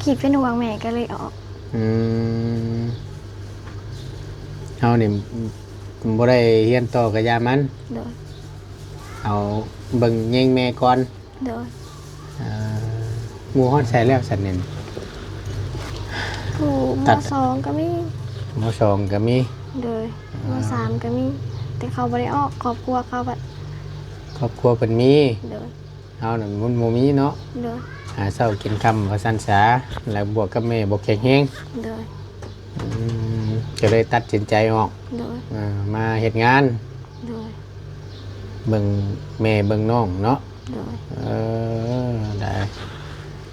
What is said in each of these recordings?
ຄິດເປັນຫ່ວງແມ່ກໍເລີຍອອກ. ອືມ ເຮົານີ້ບໍ່ໄດ້ຮຽນຕໍ່ກໍຢ່າມັນ. ໂດຍ. ເອົາເບິ່ງແຍງແມ່ກ່ອນ. ໂດຍ. ເອີ ຢູ່ຮອດໃສແລ້ວຊັ້ນນີ້? ຢູ່ ມ.ສອງກໍມີ. ມ.ສອງກໍມີ. ໂດຍ. ອ່າ ມ.ສາມກໍມີ ແຕ່ເຂົາບໍ່ໄດ້ອອກ ຄອບຄົວເຂົາບັດ ຄອບຄົວເພິ່ນມີ. ໂດຍ. ເຮົານັ້ນມັນບໍ່ມີເນາະ. ໂດຍ. ຫາເຊົ້າກິນຄ່ຳວ່າຊັ້ນສາ ແລ້ວບວກກັບແມ່ບໍ່ແຂງແຮງ. ໂດຍ. ອືມ ກໍເລີຍຕັດສິນໃຈອອກ. ໂດຍ. ເອີ ມາເຮັດງານ. ໂດຍ. ເບິ່ງແມ່ເບິ່ງນ້ອງເນາະ. ໂດຍ. ເອີ ໄດ້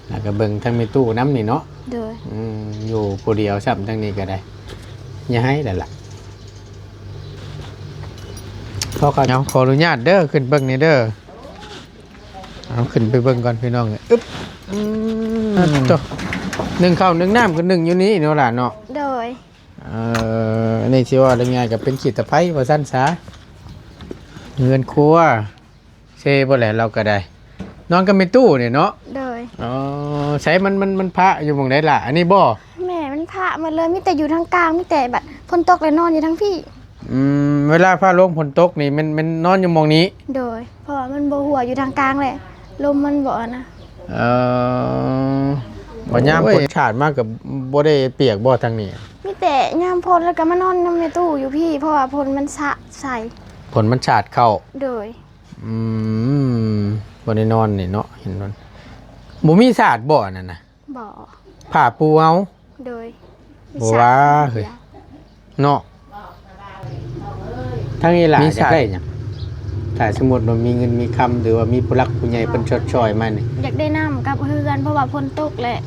ແລ້ວກໍເບິ່ງທາງແມ່ຕູ້ນຳນີ້ເນາະ. ໂດຍ. ອືມ ຢູ່ຜູ້ດຽວຊ້ຳທາງນີ້ກໍໄດ້ ຢ່າໃຫ້ແລ້ວລະ. ຂໍ ເອົາ ຂໍອະນຸຍາດເດີ ຂຶ້ນເບິ່ງນີ້ເດີ. ເອົາ ຂຶ້ນໄປເບິ່ງກ່ອນພີ່ນ້ອງ. ອຶບ ອືມ ໂຕ ໜຶ້ງເຂົ້າໜຶ້ງນ້ຳກໍໜຶ້ງຢູ່ນີ້ເນາະຫຼານເນາະ. ໂດຍ. ເອີ ອັນນີ້ຊິເວົ້າງ່າຍໆ ກໍເປັນຂີ້ຕະໄພວ່າຊັ້ນສາ ເຮືອນຄົວເຊບໍ່ແຫຼະ ລາວກໍໄດ້ ນອນກັບແມ່ຕູ້ນີ້ເນາະ. ໂດຍ. ອໍ ໃສ ມັນ ມັນ ມັນພະຢູ່ໝ່ອງໃດລະ ອັນນີ້ບໍ່? ແມ່ ມັນພະໝົດເລີຍ ມີແຕ່ຢູ່ທາງກາງ ມີແຕ່ບັດຝົນຕົກແລ້ວນອນຢູ່ທາງພີ້. ອືມ ເວລາຟ້າລົງຝົນຕົກນີ້ແມ່ນ ແມ່ນນອນຢູ່ໝ່ອງນີ້. ໂດຍ. ເພາະວ່າມັນບໍ່ຮົ່ວຢູ່ທາງກາງແຫຼະ ລົມມັນບໍ່ອັນນະ. ເອີ ບັດຍາມຝົນສາດມາກໍບໍ່ໄດ້ປຽກບໍ່ທາງນີ້? ມີແຕ່ຍາມຝົນແລ້ວກໍມານອນນຳແມ່ຕູ້ຢູ່ພີ້ ເພາະວ່າຝົນມັນສາດໃສ່ ຝົນມັນສາດເຂົ້າ. ໂດຍ. ອືມ ບໍ່ໄດ້ນອນນີ້ເນາະ ເຫັນມັນ ບໍ່ມີສາດບໍ່ອັນນັ້ນນະ? ບໍ່. ຜ້າປູເອົາ. ໂດຍ. ບໍ່ວ່າເຮີ້ຍ ເນາະ ທາງອີ່ຫຼ້າ ມີສາດ ຢາກໄດ້ຫຍັງ? ຖ້າສົມມຸດວ່າມີເງິນມີຄຳ ຫຼືວ່າມີຜູ້ຫຼັກຜູ້ໃຫຍ່ເພິ່ນຊົດຊ່ອຍມານີ້ ຢາກໄດ້ນ້ຳກັບເຮືອນ ເພາະວ່າຝົນຕົກແຫຼະ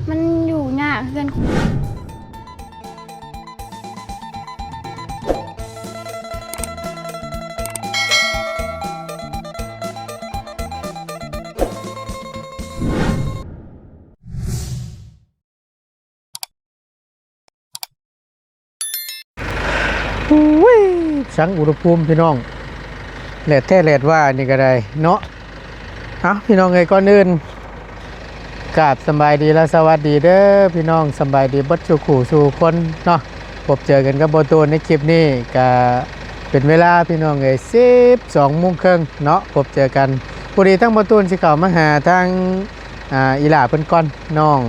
ມັນຢູ່ຍາກເຮືອນ. ໂອ້ຍ ສັງອຸນຫະພູມພີ່ນ້ອງ ແດດແທ້ແດດວ່ານີ້ກໍໄດ້ເນາະ. ເອົ້າ ພີ່ນ້ອງເອີຍ ກ່ອນອື່ນ ກາບສະບາຍດີ ແລະ ສະຫວັດດີເດີພີ່ນ້ອງ ສະບາຍດີເບິດສູ່ຄູ່ສູ່ຄົນເນາະ. ພົບເຈີກັນກັບບໍ່ຕູນໃນຄລິບນີ້ ກະເປັນເວລາ ພີ່ນ້ອງເອີຍ ສິບສອງໂມງເຄິ່ງເນາະ ພົບເຈີກັນ. ພໍດີທາງບໍ່ຕູນຊິເຂົ້າມາຫາທາງ ອ່າ ອີ່ຫຼ້າເພິ່ນກ່ອນ ນ້ອງ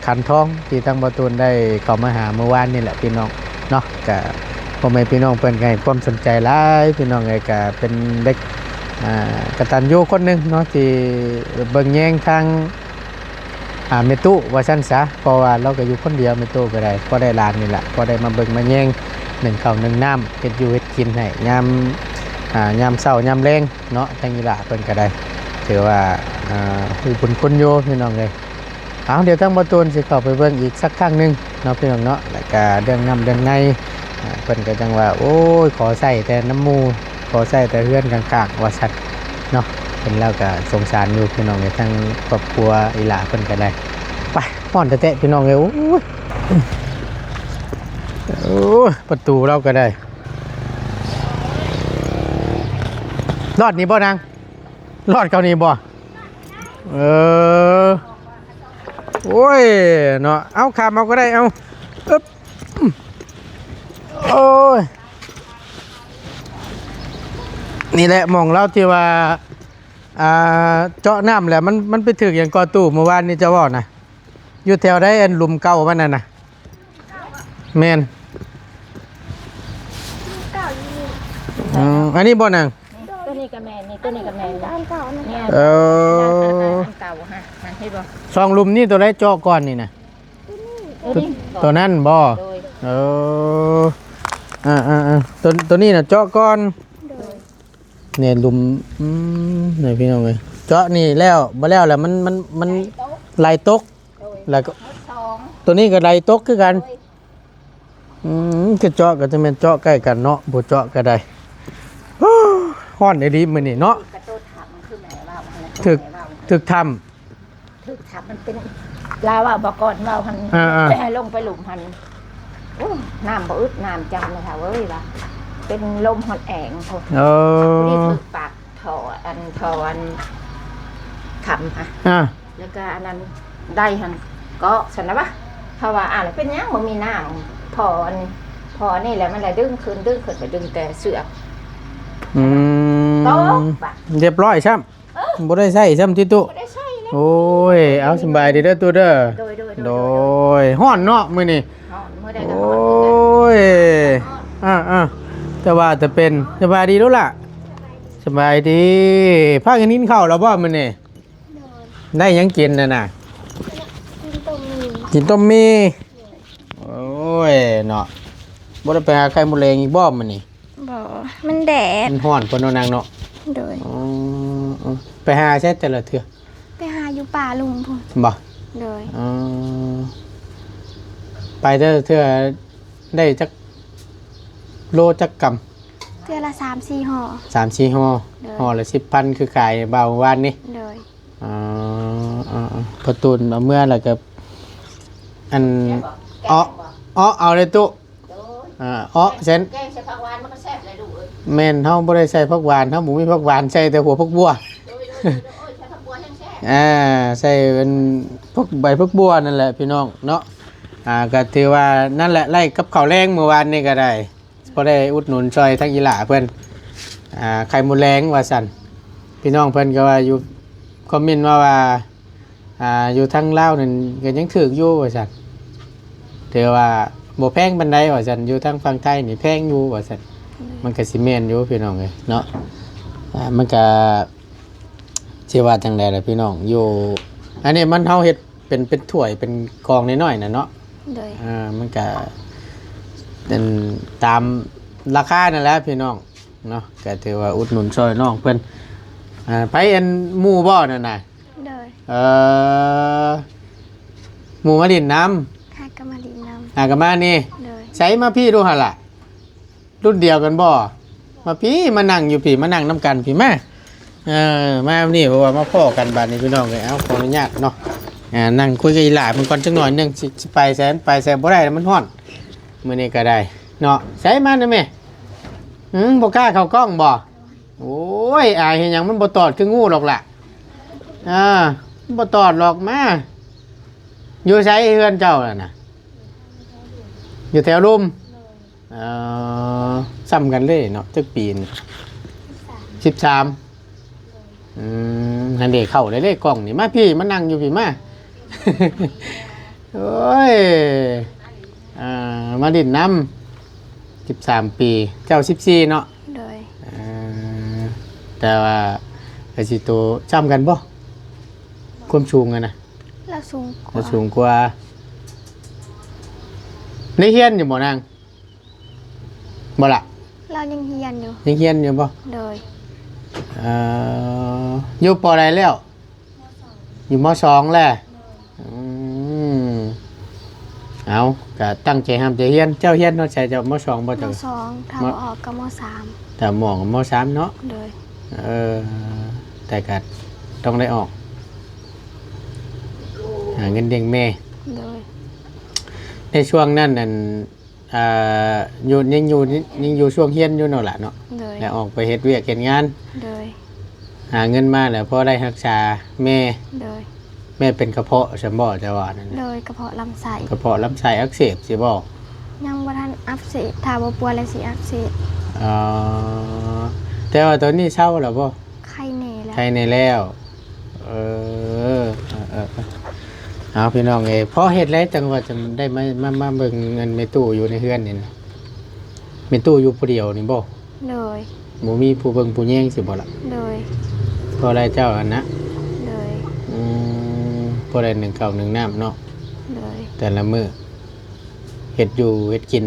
ຂັນທອງ ທີ່ທາງບໍ່ຕູນໄດ້ເຂົ້າມາຫາມື້ວານນີ້ແຫຼະພີ່ນ້ອງເນາະ. ກະພໍ່ແມ່ພີ່ນ້ອງເພິ່ນກໍໃຫ້ຄວາມສົນໃຈຫຼາຍ ພີ່ນ້ອງເອີຍ. ກະເປັນເດັກ ອ່າ ກະຕັນຍູຄົນໜຶ່ງເນາະ ທີ່ເບິ່ງແຍງທາງ ອ່າ ແມ່ຕູ້ວ່າຊັ້ນສາ ເພາະວ່າລາວກໍຢູ່ຄົນດຽວ ແມ່ຕູ້ກໍໄດ້ ພໍໄດ້ຫຼານນີ້ແຫຼະ ພໍໄດ້ມາເບິ່ງມາແຍງ ໜຶ້ງເຂົ້າໜຶ້ງນ້ຳ ເຮັດຢູ່ເຮັດກິນໃຫ້ຍາມ ອ່າ ຍາມເຊົ້າຍາມແລງເນາະ. ທາງອີ່ຫຼ້າເພິ່ນກໍໄດ້ ຖືວ່າ ອ່າ ຮູ້ບຸນຄຸນຢູ່ ພີ່ນ້ອງເອີຍ. ເອົາ ດຽວທາງບໍ່ຕູນຊິເຂົ້າໄປເບິ່ງອີກສັກຄັ້ງໜຶ່ງເນາະ ພີ່ນ້ອງເນາະ. ແລ້ວກະເລື່ອງນ້ຳເລື່ອງໃນ ອ່າ ເພິ່ນກໍຈັ່ງວ່າ ໂອ້ຍ ຂໍໃຊ້ແຕ່ນຳໝູ່ ຂໍໃຊ້ແຕ່ເຮືອນຂ້າງໆ ວ່າຊັ້ນເນາະ. ເຫັນແລ້ວກໍສົງສານຢູ່ ພີ່ນ້ອງເອີຍ ທາງຄອບຄົວອີ່ຫຼ້າເພິ່ນກໍໄດ້. ໄປ ຮ້ອນແທ້ໆ ພີ່ນ້ອງເອີຍ. ໂອ້ຍ ໂອ້ຍ ປະຕູລາວກໍໄດ້. ລອດນີ້ບໍ່ນາງ? ລອດເຂົ້ານີ້ບໍ່? ເອີ ໂອ້ຍເນາະ ເອົາ ຂ້າມເອົາກໍໄດ້ ເອົາ ອຶບ ໂອ້ຍ ນີ້ແຫຼະໝ່ອງລາວທີ່ວ່າ ອ່າ ເຈາະນ້ຳແຫຼະ ມັນ ມັນໄປຖືກຫຍັງກໍຕູ້ ມື້ວານນີ້ເຈົ້າເວົ້ານະ ຢູ່ແຖວໃດ ອັນຫຼຸມເກົ່າມັນນັ້ນນະ? ແມ່ນ ເກົ່າຢູ່ນີ້ ອືມ ອັນນີ້ບໍ່ນາງ? ນີ້ ຕົວນີ້ກໍແມ່ນ ນີ້ ຕົວນີ້ກໍແມ່ນ ອັນເກົ່າ ອັນນັ້ນ ແມ່ນ ເອີ ອັນເກົ່າຫັ້ນ ຫັ້ນເຫັນບໍ່? ສອງຫຼຸມນີ້ຕົວໃດເຈາະກ່ອນນີ້ນະ? ຕົວນີ້ ຕົວນັ້ນບໍ່? ໂດຍ ເອີ ອ່າໆໆ ຕົວ ຕົວນີ້ນະເຈາະກ່ອນ ໂດຍ ນີ້ຫຼຸມ ອືມ ນີ້ພີ່ນ້ອງເອີຍ ເຈາະນີ້ແລ້ວ ບໍ່ແລ້ວແລ້ວ ມັນ ມັນ ມັນໄຫຼຕົກ ໄຫຼຕົກ ໂດຍ ແລ້ວກໍ ໝົດສອງ ຕົວນີ້ກໍໄຫຼຕົກຄືກັນ ໂດຍ ອືມ ຄືເຈາະກໍຈະແມ່ນເຈາະໃກ້ກັນເນາະ ບໍ່ເຈາະກໍໄດ້. ຮ້ອນອີ່ຫຼີມື້ນີ້ເນາະ ກະໂຕຖ້ຳ ຄືແມ່ເວົ້າຫັ້ນແຫຼະ ຖືກ ແມ່ເວົ້າ ຖືກຖ້ຳ ຖືກຖ້ຳ ມັນເປັນ ລາວເວົ້າບໍ່ກ່ອນເວົ້າຫັ້ນ ອ່າໆ ລົງໄປຫຼຸມຫັ້ນ ໂອ້ ນ້ຳບໍ່ອຶດນ້ຳຈັ່ງແມ່ເຖົ້າເອີຍວ່າ ເປັນລົມຮອດແອງພຸ້ນ ເອີ ພໍດີຖືກປາກທໍ່ ອັນທໍ່ ອັນຖ້ຳຫັ້ນ ອ່າ ແລ້ວກໍອັນນັ້ນໄດ້ຫັ້ນ ເກາະຊັ້ນນະວະ ເຂົາວ່າ ອ້າວ ເປັນຫຍັງບໍ່ມີນ້ຳ ພໍອັນ ພໍອັນນີ້ແຫຼະ ມັນລະດຶງຂຶ້ນ ດຶງຂຶ້ນ ກໍດຶງແຕ່ເຊືອກ ອືມ ໂຕະບາດ ຮຽບຮ້ອຍຊ້ຳ ເອີ ບໍ່ໄດ້ໃຊ້ຊ້ຳຕິຕຸ ບໍ່ໄດ້ໃຊ້ເລີຍ ໂອ້ຍ ເອົາ ສະບາຍດີເດີຕຸເດີ ໂດຍ ໂດຍ ໂດຍ ໂດຍ ຮ້ອນເນາະມື້ນີ້ ຮ້ອນ ມື້ໃດກໍຮ້ອນ ໂອ້ຍ ອ່າໆ ແຕ່ວ່າແຕ່ເປັນ ສະບາຍດີລູກຫຼ້າ ສະບາຍດີ ພາກັນກິນເຂົ້າແລ້ວບໍ່ມື້ນີ້? ໂດຍ ໄດ້ຫຍັງກິນນະນະ? ກິນຕົ້ມໝີ່ ກິນຕົ້ມໝີ່ ໂດຍ ໂອ້ຍເນາະ ບໍ່ໄດ້ໄປຫາໄຂ່ມົດແດງອີກບໍ່ມື້ນີ້? ບໍ່ ມັນແດດ ມັນຮ້ອນພຸ້ນເນາະນາງເນາະ ໂດຍ ອໍ ໄປຫາໃສແຕ່ລະເທື່ອ? ໄປຫາຢູ່ປ່າລຸງພຸ້ນ ບໍ່? ໂດຍ ອໍ ໄປແຕ່ລະເທື່ອໄດ້ຈັກໂລຈັກກຳ? ເທື່ອລະສາມສີ່ຫໍ່ ສາມສີ່ຫໍ່ ໂດຍ ຫໍ່ລະສິບພັນ ຄືຂາຍບ່າວວານນີ້ ໂດຍ ອໍ ອໍ ພໍ່ຕູນເອົາເມືອແລ້ວກໍອັນ ເອາະ ເອາະເອົາເລີຍຕຸ ໂດຍ ອ່າ ເອາະເຊັ່ນ ແກງໃສ່ຜັກຫວານມັນກໍແຊບແຫຼະລູກເອີຍ ແມ່ນ ເຮົາບໍ່ໄດ້ໃສ່ຜັກຫວານ ເຮົາບໍ່ມີຜັກຫວານ ໃສ່ແຕ່ຫົວຜັກບົ່ວ ໂດຍ ໂດຍ ໂດຍ ໂດຍ ໂອ້ຍ ໃສ່ຜັກບົ່ວແຮງແຊບ ອ່າ ໃສ່ເປັນພວກໃບຜັກບົ່ວນັ້ນແຫຼະພີ່ນ້ອງເນາະ ອ່າ ກໍຖືວ່ານັ້ນແຫຼະ ໄລ່ກັບເຂົ້າແລງມື້ວານນີ້ກໍໄດ້ ພໍໄດ້ອຸດໜູນຊ່ອຍທາງອີ່ຫຼ້າເພິ່ນ ອ່າ ໄຂ່ມົດແດງວ່າຊັ້ນ ພີ່ນ້ອງເພິ່ນກໍວ່າຢູ່ ຄອມເມັນມາວ່າ ອ່າ ຢູ່ທາງລາວນັ້ນກໍຍັງຖືກຢູ່ວ່າຊັ້ນ ຖືວ່າບໍ່ແພງປານໃດວ່າຊັ້ນ ຢູ່ທາງຝັ່ງໄທນີ້ແພງຢູ່ວ່າຊັ້ນ ອືມ ມັນກໍຊິແມ່ນຢູ່ພີ່ນ້ອງເອີຍເນາະ ອ່າ ມັນກໍຊິວ່າຈັ່ງໃດລະພີ່ນ້ອງ ຢູ່ ອັນນີ້ມັນ ເຮົາເຮັດເປັນ ເປັນຖ້ວຍເປັນກອງນ້ອຍໆນະເນາະ ໂດຍ ອ່າ ມັນກະເປັນຕາມລາຄານັ້ນແຫຼະພີ່ນ້ອງເນາະ ກະຖືວ່າອຸດໜູນຊ່ອຍນ້ອງເພິ່ນ ອ່າ ໄປອັນໝູ່ບໍ່ນັ້ນນະ? ໂດຍ ເອີ ໝູ່ມາຫຼິ້ນນຳ ຫາກໍມາຫຼິ້ນນຳ ຫາກໍມານີ້ ໂດຍ ໃສມາພີ້ດູຫັ້ນລະ ລຸ້ນດຽວກັນບໍ່? ມາພີ້ ມານັ່ງຢູ່ພີ້ ມານັ່ງນຳກັນພີ້ ມາ ເອີ ມານີ້ ເພາະວ່າມາພໍ້ກັນບາດນີ້ພີ່ນ້ອງເອີຍ ເອົາ ຂໍອະນຸຍາດເນາະ ອ່າ ນັ່ງຄຸຍກັບອີ່ຫຼ້າເພິ່ນກ່ອນຈັກໜ້ອຍໜຶ່ງ ຊິ ຊິໄປໃສ ໄປໃສບໍ່ໄດ້ ມັນຮ້ອນ ມື້ນີ້ກໍໄດ້ເນາະ ໃສມານະແມ່ ຫື ບໍ່ກ້າເຂົ້າກ້ອງບໍ່? ໂອ້ຍ ອາຍເຮັດຫຍັງ ມັນບໍ່ຕອດຄືງູດອກລະ ອ່າ ບໍ່ຕອດຫຼອກ ມາ ຢູ່ໃສເຮືອນເຈົ້ານັ້ນນະ? ຢູ່ແຖວລຸ່ມ ເອີ ສ່ຳກັນເລີຍເນາະ ຈັກປີນີ້? ສິບສາມ ອືມ ຫັ້ນເດ້ ເຂົ້າເລີຍເດ້ກ້ອງນີ້ ມາພີ້ ມານັ່ງຢູ່ພີ້ ມາ ໂອ້ຍ ອ່າ ມາຫຼິ້ນນຳ ສິບສາມປີ ເຈົ້າສິບສີ່ເນາະ ໂດຍ ອ່າ ແຕ່ວ່າກະຊິໂຕສ່ຳກັນບໍ່? ຄວາມສູງຫັ້ນນະ ລາວສູງກວ່າ ລາວສູງກວ່າ ໄດ້ຮຽນຢູ່ບໍ່ນາງ? ບໍ່ລະ ລາວຍັງຮຽນຢູ່ ຍັງຮຽນຢູ່ບໍ່? ໂດຍ ເອີ ຢູ່ ປ.ໃດແລ້ວ? ມ.ສອງ ຢູ່ ມ.ສອງ ແລ້ວ ໂດຍ ອືມ ເອົາ ກະຕັ້ງໃຈຮ່ຳໃຈຮຽນ ເຈົ້າຮຽນຮອດໃສເຈົ້າ? ມ.ສອງ ບໍ່ເຈົ້າ? ມ.ສອງ ຖ້າ ມ.ບໍ່ອອກກໍ ມ.ສາມ ຖ້າບໍ່ອອກກໍ ມ.ສາມ ເນາະ ໂດຍ ເອີ ແຕ່ກະຕ້ອງໄດ້ອອກ ຫາເງິນລ້ຽງແມ່ ໂດຍ ໃນຊ່ວງນັ້ນນັ້ນ ອ່າ ຢູ່ ຍັງຢູ່ ຍັງຢູ່ຊ່ວງຮຽນຢູ່ເນາະລະເນາະ ໂດຍ ແລ້ວອອກໄປເຮັດວຽກເຮັດງານ ໂດຍ ຫາເງິນມາແລ້ວພໍໄດ້ຮັກສາແມ່ ໂດຍ ແມ່ເປັນກະເພາະຊັ້ນບໍ່ ເຈົ້າວ່ານັ້ນ ໂດຍ ກະເພາະລຳໄສ້ ກະເພາະລຳໄສ້ອັກເສບຊິບໍ່? ຍັງບໍ່ທັນອັກເສບ ຖ້າບໍ່ປ່ວຍແລ້ວຊິອັກເສບ ອໍ ແຕ່ວ່າຕອນນີ້ເຊົາແລ້ວບໍ່? ໄຄແນ່ແລ້ວ ໄຄແນ່ແລ້ວ ເອີ ເອີ ເອີ ເອີ ເອົາ ພີ່ນ້ອງເອີຍ ພໍເຮັດແລ້ວຈັ່ງວ່າຈັ່ງໄດ້ມາ ມາ ມາເບິ່ງອັນແມ່ຕູ້ຢູ່ໃນເຮືອນນີ້ນະ ແມ່ຕູ້ຢູ່ຜູ້ດຽວນີ້ບໍ່? ໂດຍ ບໍ່ມີຜູ້ເບິ່ງຜູ້ແຍງຊິບໍ່ລະ? ໂດຍ ພໍໄດ້ເຈົ້າອັນນະ ໂດຍ ອືມ ພໍໄດ້ໜຶ້ງເຂົ້າໜຶ້ງນ້ຳເນາະ ໂດຍ ແຕ່ລະມື້ ເຮັດຢູ່ເຮັດກິນ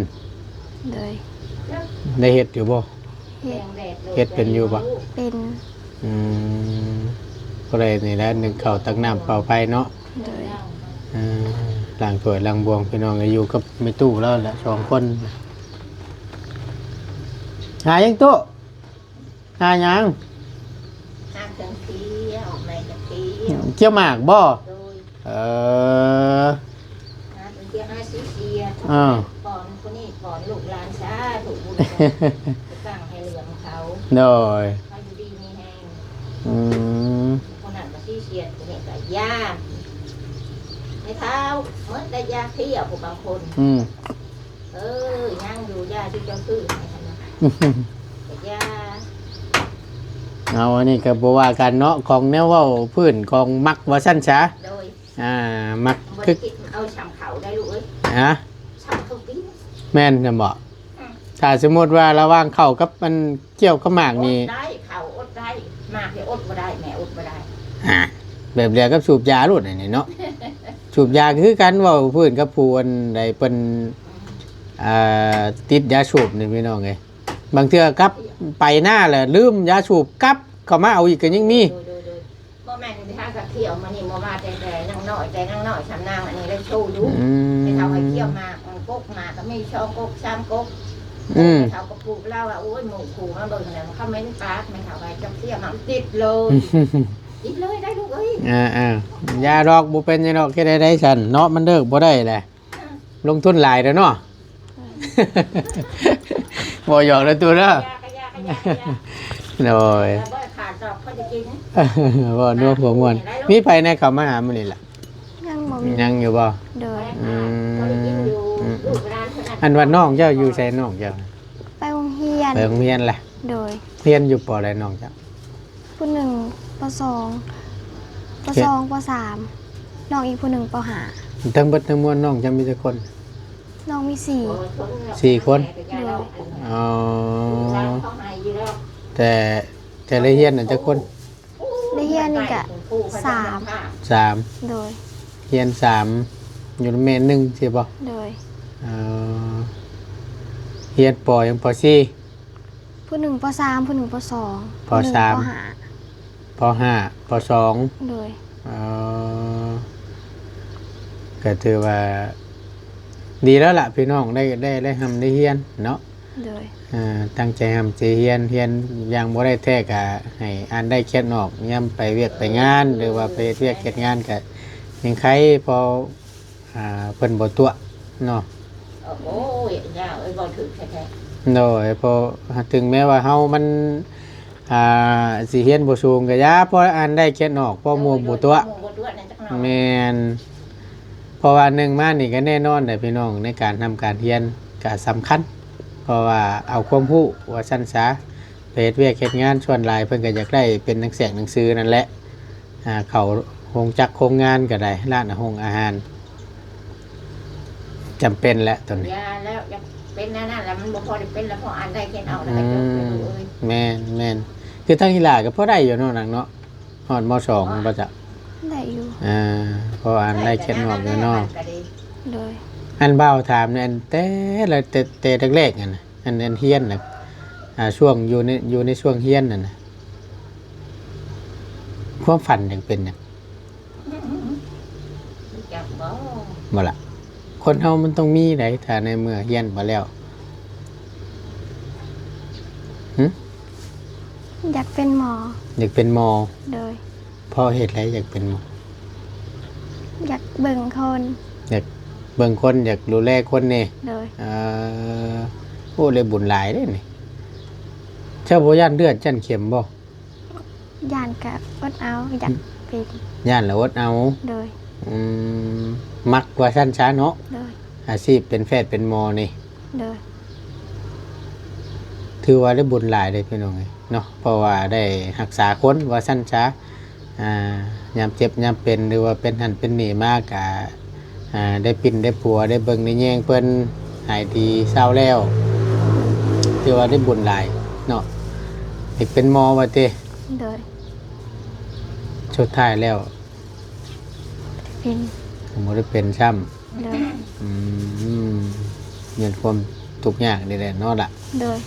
ໂດຍ ໄດ້ເຮັດຢູ່ບໍ່? ເຮັດ ເຮັດເປັນຢູ່ບໍ່? ເປັນ ອືມ ພໍໄດ້ນີ້ແຫຼະ ໜຶ້ງເຂົ້າ ຕັກນ້ຳ ເປົ່າໄຟເນາະ ໂດຍ ເອີ ລ້າງຖ້ວຍລ້າງບ່ວງ ພີ່ນ້ອງເອີຍ ຢູ່ກັບແມ່ຕູ້ລາວແຫຼະ ສອງຄົນ ຫາຫຍັງຕູ້? ຫາຫຍັງ? ຫາເຄື່ອງທ່ຽວ ໄມ້ກະທ່ຽວ ກ່ຽວໝາກບໍ່? ໂດຍ ເອີ ຫາເຄື່ອງທ່ຽວ ຫາສີສຽດ ອ່າ ປ້ອນຜູ້ນີ້ປ້ອນລູກຫຼານ ສາທຸບຸນ ຕັ້ງໃຫ້ເລື່ອງເຂົາ ໂດຍ ເຂົາຢູ່ດີມີແຮງ ອືມ ຜູ້ນັ້ນກໍສີສຽດ ຜູ້ນີ້ກໍຢາ ແມ່ເຖົ້າ ໝົດແລ້ວຢາເພຍ ຜູ້ບາງຄົນ ອືມ ເອີ ຍັງຢູ່ ຢາທີ່ເຈົ້າຊື້ໃຫ້ຫັ້ນນະ ກໍຢາ ເອົາ ອັນນີ້ກໍບໍ່ວ່າກັນເນາະ ຂອງແນວເວົ້າພື້ນ ຂອງມັກວ່າຊັ້ນຊະ ໂດຍ ອ່າ ມັກ ບໍ່ ຄື ໄດ້ກິນເອົາຊ່ຳເຂົ້າໄດ້ລູກເອີຍ ຮະ ຊ່ຳເຂົ້າກິນ ແມ່ນຊັ້ນບໍ? ອືມ ຖ້າສົມມຸດວ່າລະຫວ່າງເຂົ້າກັບມັນ ກ່ຽວກັບໝາກນີ້ ອົດໄດ້ ເຂົ້າອົດໄດ້ ໝາກນີ້ອົດບໍ່ໄດ້ ແມ່ອົດບໍ່ໄດ້ ອ່າ ແບບດຽວກັບສູບຢາໂລດອັນນີ້ເນາະ ສູບຢາກໍຄືກັນ ເວົ້າພື້ນກັບຜູ້ອັນໃດເພິ່ນ ອ່າ ຕິດຢາສູບນີ້ພີ່ນ້ອງເອີຍ ບາງເທື່ອກັບໄປນາແລ້ວລືມຢາສູບ ກັບເຂົ້າມາເອົາອີກກໍຍັງມີ ໂດຍໆໆ ບໍ່ແມ່ນຫາກະຂ້ຽວມານີ້ ບໍ່ວ່າແຕ່ ແຕ່ນາງນ້ອຍ ແຕ່ນາງນ້ອຍຊ່ຳນາງອັນນີ້ລະໂຊດຸ ອືມ ແຕ່ເທົ່າໃຫ້ຂ້ຽວໝາກ ກົກໝາກກໍມີສອງກົກສາມກົກ ອືມ ແຕ່ເຖົ້າກໍປູກລາວວ່າ ໂອ້ຍ ໝູ່ຄູ່ມາເບິ່ງແລ້ວ ຄອມເມັນປາກ ແມ່ເຖົ້າວ່າ ເຈົ້າຂ້ຽວໝາກຕິດເລີຍ ຕິດເລີຍໄດ໋ລູກເອີຍ ອ່າໆ ຢ່າດອກ ບໍ່ເປັນຫຍັງດອກ ເຮັດໄດ້ໄດ້ຊັ້ນເນາະ ມັນເລີກບໍ່ໄດ້ແຫຼະ ອືມ ລົງທຶນຫຼາຍແລ້ວເນາະ ບໍ່ຫຍອກເດີຕູ້ເດີ ໂດຍ ເວົ້ານົວຫົວມ່ວນ ມີໃຜແດ່ເຂົ້າມາຫາມື້ນີ້ລະ? ຍັງບໍ່ມີ ຍັງຢູ່ບໍ່? ໂດຍ ອືມ ອັນວ່ານ້ອງເຈົ້າຢູ່ໃສ ນ້ອງເຈົ້າ? ໄປໂຮງຮຽນ ໄປໂຮງຮຽນລະ ໂດຍ ຮຽນຢູ່ ປໍ ໃດ ນ້ອງເຈົ້າ? ຜູ້ໜຶ່ງ ປໍສອງ ປໍສອງ ປໍສາມ ນ້ອງອີກຜູ້ໜຶ່ງ ປໍຫ້າ ທັງເບິດທັງມວນນ້ອງເຈົ້າມີຈັກຄົນ? ນ້ອງມີສີ່ ສີ່ຄົນ ໂດຍ ອໍ ແຕ່ ແຕ່ລະຮຽນນັ້ນຈັກຄົນ? ໄດ້ຮຽນນີ້ກະສາມ ສາມ ໂດຍ ຮຽນສາມ ຢູ່ນຳແມ່ໜຶ່ງ ຊີ້ບໍ່? ໂດຍ ເອີ ຮຽນ ປໍ ຫຍັງ ປໍສີ່ ຜູ້ໜຶ່ງ ປໍສາມ ຜູ້ໜຶ່ງ ປໍສອງ ປໍສາມ ຜູ້ໜຶ່ງ ປໍຫ້າ ປໍຫ້າ ປໍສອງ ໂດຍ ເອີ ກໍຖືວ່າດີແລ້ວລະພີ່ນ້ອງ ໄດ້ ໄດ້ ໄດ້ຮ່ຳໄດ້ຮຽນເນາະ ໂດຍ ເອີ ຕັ້ງໃຈຮ່ຳໃຈຮຽນ ຮຽນຢ່າງບໍ່ໄດ້ແທ້ກະໃຫ້ອ່ານໄດ້ຂຽນອອກ ຍາມໄປວຽກໄປງານ ຫຼືວ່າໄປເຮັດວຽກເຮັດງານກະຍັງໄຄ ພໍ ອ່າ ເພິ່ນບໍ່ຕົວະເນາະ ໂອ້ຍ ຢ່າເອີຍ ເວົ້າຖືກແທ້ໆ ໂດຍ ເພາະ ເຖິງແມ້ວ່າເຮົາມັນ ອ່າ ຊິຮຽນບໍ່ສູງກໍຢ່າ ພໍອ່ານໄດ້ຂຽນອອກ ພໍໝູ່ບໍ່ຕົວະ ໝູ່ບໍ່ຕົວະແດ່ຈັກໜ້ອຍ ແມ່ນ ເພາະວ່າໜຶ່ງມານີ້ກໍແນ່ນອນແຫຼະພີ່ນ້ອງ ໃນການຮ່ຳການຮຽນກໍສຳຄັນ ເພາະວ່າເອົາຄວາມຮູ້ວ່າຊັ້ນຊະ ໄປເຮັດວຽກເຮັດງານ ສ່ວນຫຼາຍເພິ່ນກໍຢາກໄດ້ເປັນໜັງແສງໜັງສືນັ້ນແຫຼະ ອ່າ ເຂົ້າໂຮງຈັກໂຮງງານກໍໄດ້ ຮ້ານອາຫົງອາຫານ ຈຳເປັນແຫຼະໂຕນີ້ ຢ່າແລ້ວ ຢ່າເປັນແນວນັ້ນລະ ມັນບໍ່ພໍໄດ້ເປັນລະ ພໍອ່ານໄດ້ຂຽນອອກລະ ອືມ ກໍຈົບລະລູກເອີຍ ແມ່ນໆ ຄືທາງອີ່ຫຼ້າກໍພໍໄດ້ຢູ່ເນາະ ນາງເນາະ ຮອດ ມ.ສອງ ບໍ່ຈະ ໄດ້ຢູ່ ອ່າ ພໍອ່ານໄດ້ຂຽນອອກຢູ່ເນາະ ໂດຍ ອັນບ່າວຖາມແດ່ ອັນແຕ່ລະ ແຕ່ ແຕ່ແລກໆ ຫັ້ນນະ ອັນ ອັນຮຽນນະ ອ່າ ຊ່ວງຢູ່ໃນ ຢູ່ໃນຊ່ວງຮຽນນັ້ນນະ ຄວາມຝັນຢາກເປັນຫຍັງ? ຈັກບໍ່? ບໍ່ລະ ຄົນເຮົາມັນຕ້ອງມີໃດ໋ ຖ້າໃນເມື່ອຮຽນໄປແລ້ວ ຫຶ? ຢາກເປັນໝໍ ຢາກເປັນໝໍ ໂດຍ ເພາະເຫດໃດຢາກເປັນໝໍ? ຢາກເບິ່ງຄົນ ຢາກເບິ່ງຄົນ ຢາກດູແລຄົນນີ້ ໂດຍ ເອີ ໂອ້ ໄດ້ບຸນຫຼາຍເດ້ນີ້ ເຈົ້າບໍ່ຢ້ານເລືອດຢ້ານເຂັມບໍ່? ຢ້ານກະອົດເອົາ ຢາກເປັນ ຢ້ານລະອົດເອົາ ໂດຍ ອືມ ມັກວ່າຊັ້ນຊະເນາະ ໂດຍ ອາຊີບເປັນແພດເປັນໝໍນີ້ ໂດຍ ຖືວ່າໄດ້ບຸນຫຼາຍເດ້ພີ່ນ້ອງເອີຍເນາະ ເພາະວ່າໄດ້ຮັກສາຄົນວ່າຊັ້ນຊະ ອ່າ ຍາມເຈັບຍາມເປັນ ຫຼືວ່າເປັນຫັ້ນເປັນນີ້ມາກະ ອ່າ ໄດ້ປິ່ນໄດ້ປົວ ໄດ້ເບິ່ງໄດ້ແຍງເພິ່ນ ຫາຍດີເຊົາແລ້ວ ຖືວ່າໄດ້ບຸນຫຼາຍເນາະ ຢາກເປັນໝໍວ່າຕິ ໂດຍ ສຸດທ້າຍແລ້ວ ເປັນ ບໍ່ໄດ້ເປັນຊ້ຳ ໂດຍ ອືມ ຍ້ອນຄວາມທຸກຍາກນີ້ແຫຼະເນາະລະ ໂດຍ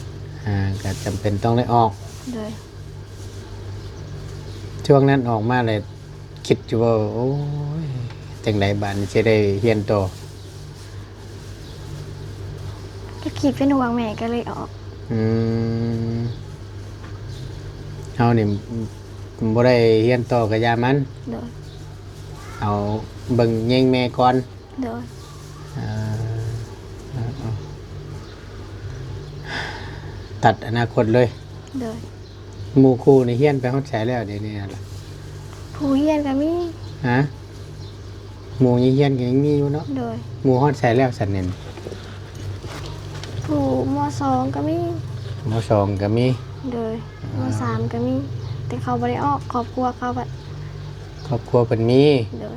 ອ່າ ກໍຈຳເປັນຕ້ອງໄດ້ອອກ ໂດຍ ຊ່ວງນັ້ນອອກມາແລ້ວ ຄິດຢູ່ວ່າ ໂອ້ຍ ຈັ່ງໃດບາດນີ້ຊິໄດ້ຮຽນຕໍ່? ກໍຄິດເປັນຫ່ວງແມ່ກໍເລີຍອອກ ອືມ ເຮົານີ້ບໍ່ໄດ້ຮຽນຕໍ່ກໍຢ່າມັນ ໂດຍ ເອົາເບິ່ງແຍງແມ່ກ່ອນ ໂດຍ ເອີ ເອີ ເອີ ຕັດອະນາຄົດເລີຍ ໂດຍ ໝູ່ຄູ່ນີ້ຮຽນໄປຮອດໃສແລ້ວດຽວນີ້ນະ? ຜູ້ຮຽນກໍມີ ຮະ? ໝູ່ຍັງຮຽນກໍຍັງມີຢູ່ເນາະ? ໂດຍ. ໝູ່ຮອດໃສແລ້ວຊັ້ນນີ້? ຜູ້ ມໍສອງກໍມີ. ມໍສອງກໍມີ. ໂດຍ. ອ່າ ມໍສາມກໍມີ ແຕ່ເຂົາບໍ່ໄດ້ອອກ ຄອບຄົວເຂົາບັດ ຄອບຄົວເພິ່ນມີ. ໂດຍ.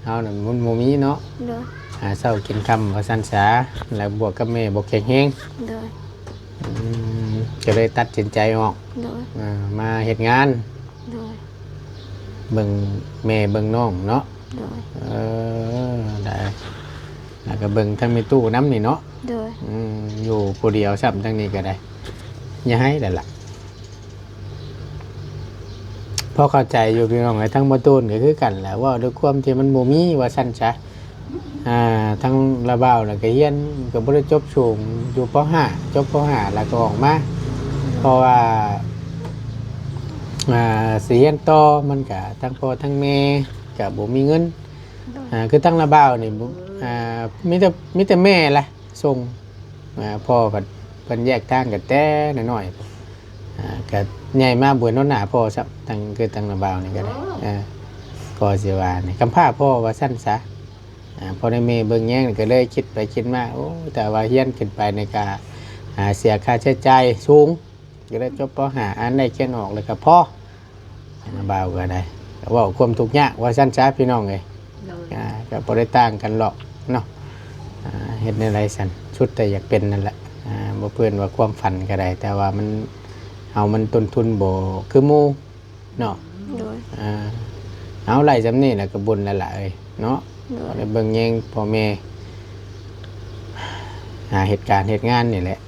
ເຮົານັ້ນມັນບໍ່ມີເນາະ. ໂດຍ. ຫາເຊົ້າກິນຄ່ຳວ່າຊັ້ນສາ ແລ້ວບວກກັບແມ່ບໍ່ແຂງແຮງ. ໂດຍ. ອືມ ກໍເລີຍຕັດສິນໃຈອອກ. ໂດຍ. ອ່າ ມາເຮັດງານ. ໂດຍ. ເບິ່ງແມ່ເບິ່ງນ້ອງເນາະ. ໂດຍ. ເອີ ໄດ້ ແລ້ວກໍເບິ່ງທັງແມ່ຕູ້ນຳນີ້ເນາະ. ໂດຍ. ອືມ ຢູ່ຜູ້ດຽວຊ້ຳ ທາງນີ້ກໍໄດ້ ຢ່າໃຫ້ແລ້ວລະ. ພໍເຂົ້າໃຈຢູ່ພີ່ນ້ອງເອີຍ ທາງບໍ່ຕູນກໍຄືກັນແຫຼະ ເວົ້າດ້ວຍຄວາມທີ່ມັນບໍ່ມີວ່າຊັ້ນຊະ. ອ່າ ທາງລາວບ່າວນະກໍຮຽນກໍບໍ່ໄດ້ຈົບສູງ ຢູ່ ປໍຫ້າ ຈົບ ປໍຫ້າ ແລ້ວກໍອອກມາ ເພາະວ່າ ອ່າ ຊິຮຽນຕໍ່ມັນກະທັງພໍ່ທັງແມ່ກະບໍ່ມີເງິນ. ໂດຍ. ອ່າ ຄືທາງລາວບ່າວນີ້ ອ່າ ມີແຕ່ ມີແຕ່ແມ່ແຫຼະ ສົ່ງ ອ່າ ພໍ່ກໍເພິ່ນແຍກທາງກັນແຕ່ນ້ອຍໆ ອ່າ ກໍໃຫຍ່ມາບໍ່ເຫັນຫົວໜ້າພໍ່ຊ້ຳ ທັງ ຄືທາງນ້າບ່າວນີ້ກໍໄດ້. ເອີ ກໍຊິວ່ານີ້ ກຳພ້າພໍ່ວ່າຊັ້ນຊະ. ອ່າ ພໍ່ໄດ້ແມ່ເບິ່ງແຍງນີ້ ກໍເລີຍຄິດໄປຄິດມາ ໂອ້ ແຕ່ວ່າຮຽນຂຶ້ນໄປນີ້ກໍ ອ່າ ເສຍຄ່າໃຊ້ຈ່າຍສູງ ກໍເລີຍຈົບ ປໍຫ້າ ອ່ານໄດ້ຂຽນອອກແລ້ວກໍພໍ. ທາງນ້າບ່າວກໍໄດ້ ກໍເວົ້າຄວາມທຸກຍາກວ່າຊັ້ນຊະ ພີ່ນ້ອງເອີຍ. ໂດຍ. ອ່າ ກໍບໍ່ໄດ້ຕ່າງກັນຫຼອກເນາະ. ອ່າ ເຮັດແນວໃດຊັ້ນ ສຸດແຕ່ຢາກເປັນນັ້ນແຫຼະ. ອ່າ ບໍ່ເອີ້ນວ່າຄວາມຝັນກໍໄດ້ ແຕ່ວ່າມັນ ເຮົາມັນຕົ້ນທຶນບໍ່ຄືໝູ່ເນາະ. ໂດຍ. ອ່າ ເອົາ ໄດ້ສ່ຳນີ້ແຫຼະກໍບຸນແລ້ວລະເອີຍເນາະ. ໂດຍ. ໄດ້ເບິ່ງແຍງພໍ່ແມ່ ຫາເຮັດການເຮັດງານນີ້ແຫຼະ.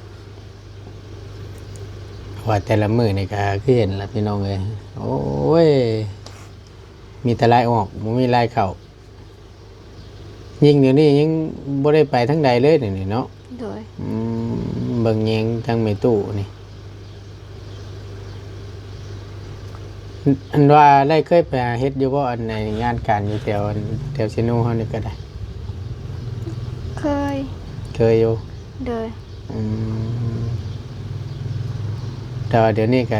ວ່າແຕ່ລະມື້ນີ້ກໍຄືເຫັນລະ ພີ່ນ້ອງເອີຍ ໂອ້ຍ ມີແຕ່ລາຍອອກ ບໍ່ມີລາຍເຂົ້າ. ຍິ່ງດຽວນີ້ຍັງບໍ່ໄດ້ໄປທາງໃດເລີຍນີ້ເນາະ. ໂດຍ. ອືມ ເບິ່ງແຍງທາງແມ່ຕູ້ນີ້ ອັນວ່າໄດ້ເຄີຍໄປຫາເຮັດຢູ່ບໍ່ ອັນໃນງານການຢູ່ແຖວ ແຖວເຊໂນເຮົານີ້ກໍໄດ້? ເຄີຍ. ເຄີຍຢູ່. ໂດຍ. ອືມ ແຕ່ວ່າດຽວນີ້ກໍ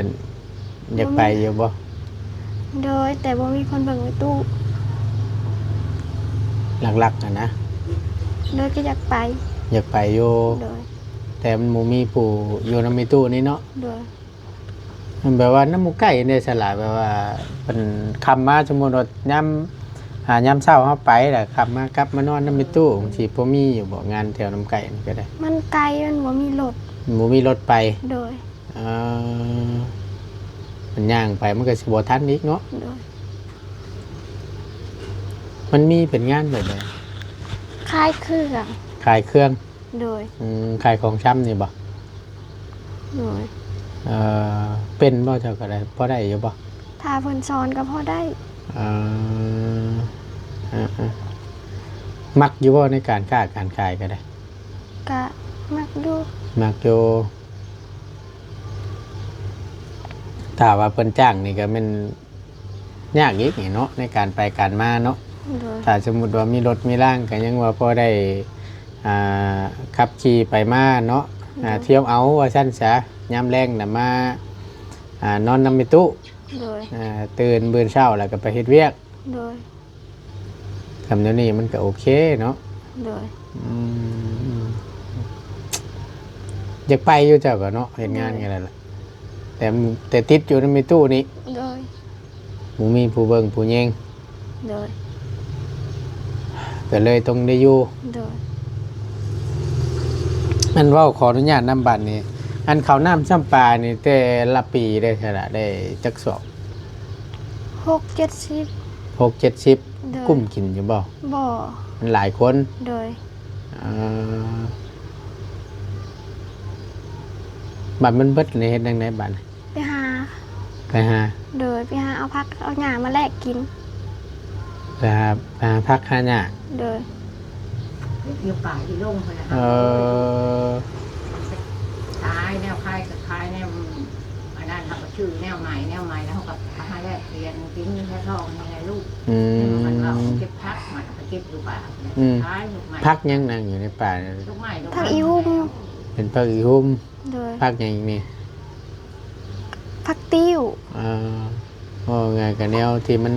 ຢາກໄປຢູ່ບໍ່? ໂດຍ ແຕ່ບໍ່ມີຄົນເບິ່ງແມ່ຕູ້ ຫຼັກໆຫັ້ນນະ. ໂດຍ ກໍຢາກໄປ. ຢາກໄປຢູ່. ໂດຍ. ແຕ່ມັນບໍ່ມີຜູ້ຢູ່ນຳແມ່ຕູ້ນີ້ເນາະ. ໂດຍ. ມັນແບບວ່ານຳໝູ່ໃກ້ແດ່ສະຫຼະ ແບບວ່າເພິ່ນຄ່ຳມາ ສົມມຸດວ່າຍາມ ອ່າ ຍາມເຊົ້າເຮົາໄປ ແລ້ວຄ່ຳມາກັບມານອນນຳແມ່ຕູ້ ມັນຊິພໍມີຢູ່ບໍ່ ງານແຖວນຳໃກ້ນີ້ກໍໄດ້? ມັນໄກ ມັນບໍ່ມີລົດ. ບໍ່ມີລົດໄປ. ໂດຍ. ເອີ ມັນຍ່າງໄປມັນກໍຊິບໍ່ທັນອີກເນາະ. ໂດຍ. ມັນມີເປັນງານແບບໃດ? ຂາຍເຄື່ອງ. ຂາຍເຄື່ອງ. ໂດຍ. ອືມ ຂາຍຂອງຊຳນີ້ບໍ່? ໂດຍ. ເອີ ເປັນບໍ່ ເຈົ້າກໍໄດ້ ພໍໄດ້ຢູ່ບໍ່? ຖ້າເພິ່ນສອນກໍພໍໄດ້. ເອີ ເອີໆ ມັກຢູ່ບໍ່ໃນການຄ້າການຂາຍກໍໄດ້? ກະມັກຢູ່. ມັກຢູ່. ຖ້າວ່າເພິ່ນຈ້າງນີ້ກໍແມ່ນຍາກອີກນີ້ເນາະ ໃນການໄປການມາເນາະ. ໂດຍ. ຖ້າສົມມຸດວ່າມີລົດມີລາງກໍຍັງວ່າພໍໄດ້ ອ່າ ຂັບຂີ່ໄປມາເນາະ. ໂດຍ. ອ່າ ທ່ຽວເອົາວ່າຊັ້ນຊະ ຍາມແລງນະມາ ອ່າ ນອນນຳແມ່ຕູ້. ໂດຍ. ອ່າ ຕື່ນມື້ເຊົ້າແລ້ວກໍໄປເຮັດວຽກ. ໂດຍ. ຄຳແນວນີ້ມັນກໍໂອເຄເນາະ. ໂດຍ. ອືມ ຢາກໄປຢູ່ເຈົ້າກໍເນາະ ເຮັດງານ ໂດຍ ກໍໄດ້ລະ ແຕ່ ແຕ່ຕິດຢູ່ນຳແມ່ຕູ້ນີ້. ໂດຍ. ບໍ່ມີຜູ້ເບິ່ງຜູ້ແຍງ. ໂດຍ. ກໍເລີຍຕ້ອງໄດ້ຢູ່. ໂດຍ. ອັນເວົ້າຂໍອະນຸຍາດນຳບັດນີ້ ອັນເຂົ້ານ້ຳຊ້ຳປານີ້ ແຕ່ລະປີໄດ້ເທົ່າໃດ ໄດ້ຈັກສອບ? ຫົກເຈັດສິບ. ຫົກເຈັດສິບ. ໂດຍ. ກຸ້ມກິນຢູ່ບໍ່? ບໍ່. ມັນຫຼາຍຄົນ. ໂດຍ. ເອີ ບັດມັນເບິດນີ້ເຮັດຈັ່ງໃດບັດນີ້? ໄປຫາ. ໄປຫາ. ໂດຍ. ໄປຫາເອົາຜັກເອົາຫຍ້າມາແລກກິນ. ໄປຫາ ໄປຫາຜັກຫາຫຍ້າ. ໂດຍ. ຢູ່ປ່າຢູ່ດົງພຸ້ນແຫຼະ. ເອີ ຂາຍແນວ ຂາຍກໍຂາຍແນວ ອັນນັ້ນ ເຮົາກໍຊື້ແນວໃໝ່ ແນວໃໝ່ ແລ້ວເຮົາກໍຫາແລກປ່ຽນກິນແທ້ທ້ອງນີ້ແຫຼະລູກ. ອືມ. ມັນວ່າເກັບຜັກ ມັນກໍເກັບຢູ່ປ່າ. ອືມ. ຂາຍລູກໄມ້ ຜັກຫຍັງນາງຢູ່ໃນປ່າ? ລູກໄມ້ ລູກ ຜັກອີຫຸ່ມ. ເປັນຜັກອີຫຸ່ມ. ໂດຍ. ຜັກຫຍັງອີກນີ້? ຜັກຕິ້ວ. ເອີ ເວົ້າງ່າຍກໍແນວທີ່ມັນ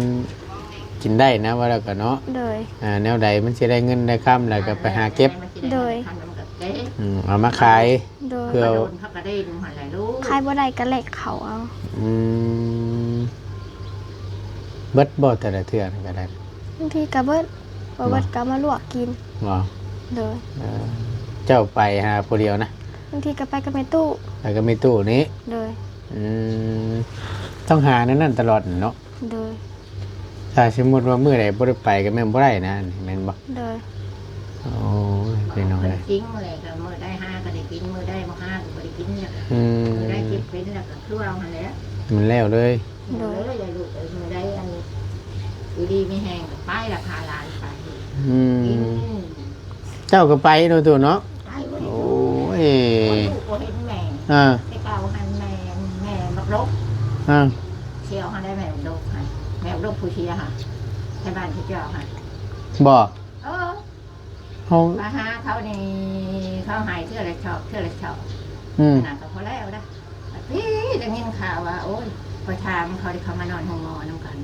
ກິນໄດ້ນະ ວ່າແລ້ວກໍເນາະ. ໂດຍ ອ່າ ແນວໃດມັນຊິໄດ້ເງິນໄດ້ຄຳ ແລ້ວກໍໄປຫາເກັບ. ໂດຍ ອືມ ເອົາມາຂາຍ. ໂດຍ ເພື່ອ ຂາຍບໍ່ໄດ້ກໍແລກເຂົ້າເອົາ. ອືມ ເບິດບໍ່ແຕ່ລະເທື່ອນັ້ນກໍໄດ້? ບາງທີກໍເບິດ ບໍ່ເບິດກໍເອົາມາລວກກິນ. ບໍ່? ໂດຍ ເອີ ເຈົ້າໄປຫາຜູ້ດຽວນະ? ບາງທີກໍໄປກັບແມ່ຕູ້. ໄປກັບແມ່ຕູ້ນີ້? ໂດຍ ອືມ ຕ້ອງຫາແນວນັ້ນຕະຫຼອດເນາະ? ໂດຍ ຖ້າສົມມຸດວ່າມື້ໃດບໍ່ໄດ້ໄປກໍແມ່ນບໍ່ໄດ້ນະ ແມ່ນບໍ່? ໂດຍ ໂອ້ຍ ພີ່ນ້ອງເອີຍ ເປັນຈິງແຫຼະ ກໍມື້ໃດຫາກໍໄດ້ກິນ ມື້ໃດບໍ່ຫາກໍບໍ່ໄດ້ກິນ ແລ້ວກໍ ອືມ ມື້ໃດເຈັບເປັນແລ້ວກໍຄືເວົ້າຫັ້ນແຫຼະ ມັນແລ້ວເລີຍ. ໂດຍ ເອີ ຢ່າລູກເອີຍ ມື້ໃດອັນຢູ່ດີມີແຮງກໍໄປລະ ພາຫຼານໄປ. ອືມ ເຈົ້າກໍໄປເນາະຕູ້ເນາະ? ໄປບໍ່ໄດ້. ໂອ້ຍ ບໍ່ເຫັນແມ່. ອ່າ ແຕ່ເກົ່າຫັ້ນແມ່ ແມ່ບັກດົກ. ອ່າ ສ່ຽວຫັ້ນໄດ້ແມ່ບັກດົກຫັ້ນ ແມ່ບັກດົກຜູ້ເສຍຫັ້ນ ໃນບ້ານເຂົາເຈົ້າຫັ້ນ. ບໍ່? ເອີ ເຮົາ ມາຫາເຂົານີ້ ເຂົາໃຫ້ເທື່ອລະຊອກ ເທື່ອລະຊອກ. ອືມ ອັນນັ້ນກໍພໍແລ້ວນະ. ປີໄດ້ຍິນຂ່າວວ່າ ໂອ້ຍ ຂ້ອຍຖາມເຂົາເດ້ ເຂົາມານອນໂຮງໝໍນຳກັນ